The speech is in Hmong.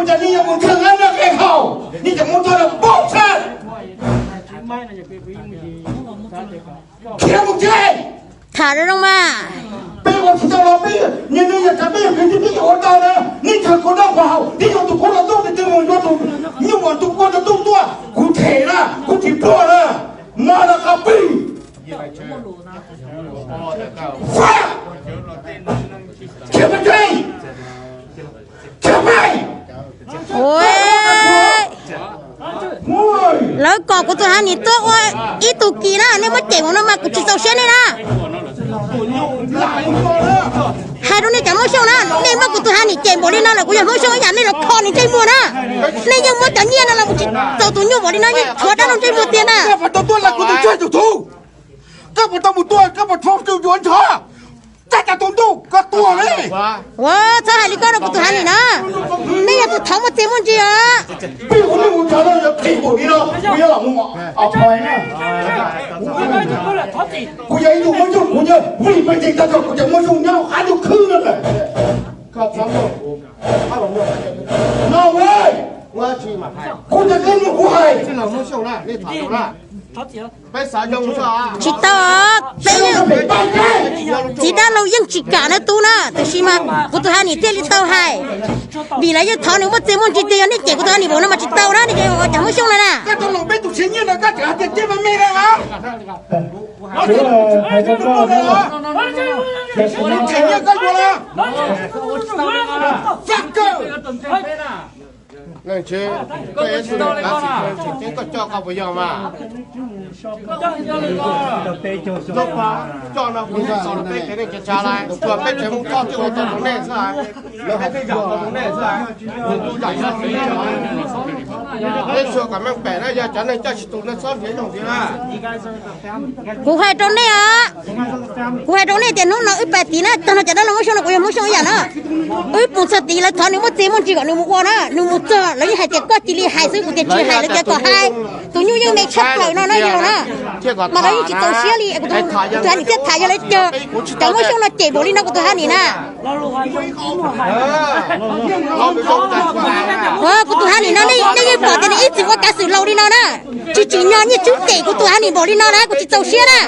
Cas nej yuav mus ntshaw nab noj qe haus, nej tseem muab tuaj los poob tshaj. Khiav mus tsev. Tham zoo zoo mas. Peb ua tsis tau los peb, niag neeg yog cas peb yog kwv tij peb yuav ua tau na. Nej ntshaw kuv noj kuv haus, nej yuav tus kuv los tuaj, nej mus yuav tus nyuj mus tus kua tus tub tuaj, kuv them na, kuv tsis pluag na. Mas los qab plig. Khiav mus tsev. Khiav mus. Lawv kom kuv tus Hani tuaj ua ib tug kis na, nej muab cem mus no mas kuv tsis txaus siab nej na. Hais rau nej cov Hmoob Xyooj na, nej muab kuv tus Hani cem npaum li no lawm kuv yog Hmoob Xyooj ib yam nej los kho nws ntsej muag na. Nej yeej muab cov nyiaj no los mus tsis txaus tus nyuj npaum li no yeej tshuav dab laug ntsej muag tiag na. Koj puas tau mus tuaj, koj puas tau mus yuav ntshav, txaj cas tus ntuj koj tuag li. Ua txhob hais li koj rau kuv tus Hani na. Nej yog tus thov muaj txiag muaj ntsig os. Peb ua neej ua tsav no yog phem npaum li no, kuv yuav lam mus. Kuv yog ib tug Hmoob Xyooj, kuv yog vim peb tseem tag tso kuv cov Hmoob Xyooj nyob qab ntuj khwb no lawm. No, kuv cov koj mus kuv hais. Tsis tau, peb yeej, txiv dab laug yeej tsis kam na tub na, tiam sis mas kuv tus Hani thiaj li tau hais, vim lawv yeej thov nws muaj txiag muaj ntsig tiag, yog nej cem kuv tus Hani npaum no mas tsis tau na, nej cov Hmoob Xyooj na na. Leej tsis, koj yuav xwb, koj coj koj puas yog mas? Coj no kuv txaus peb cov neej tsa lawm, tsuas peb tsev Hmoob Thoj thiaj ua tau rau nej xwb. Peb tsuas kom meej pem na, yog cov neeg coj tsis tus no txhob nrhiav yooj yim na. Kuv hais rau nej os, kuv hais rau nej tias hnub no wb pais tid na, tag no cov dab laug Hmoob Xyooj no kuv yog Hmoob Xyooj ib yam na. Wb mus txog tid lawv thov nws muaj txiag muaj ntsig kom nws mus ua na, nws mus txog lawv yeej hais tias koj cia li hais xwb, kuv tias tsis hais, lawv tias kom hais. Tus nyuj yeej me tshaj plaws no no yog na. Mas lawv yeej tsis txaus siab li, kuv tus Hani thiaj tham yog lawv cov, cov Hmoob Xyooj no cem npaum li no kuv tus Hani na. Kuv tus Hani no nej yeej pom tias nws ib txwm ua kav xwm laus li no na, tsis tsim nyog nyiaj tswb cem kuv tus Hani npaum li no na, kuv tsis txaus siab na.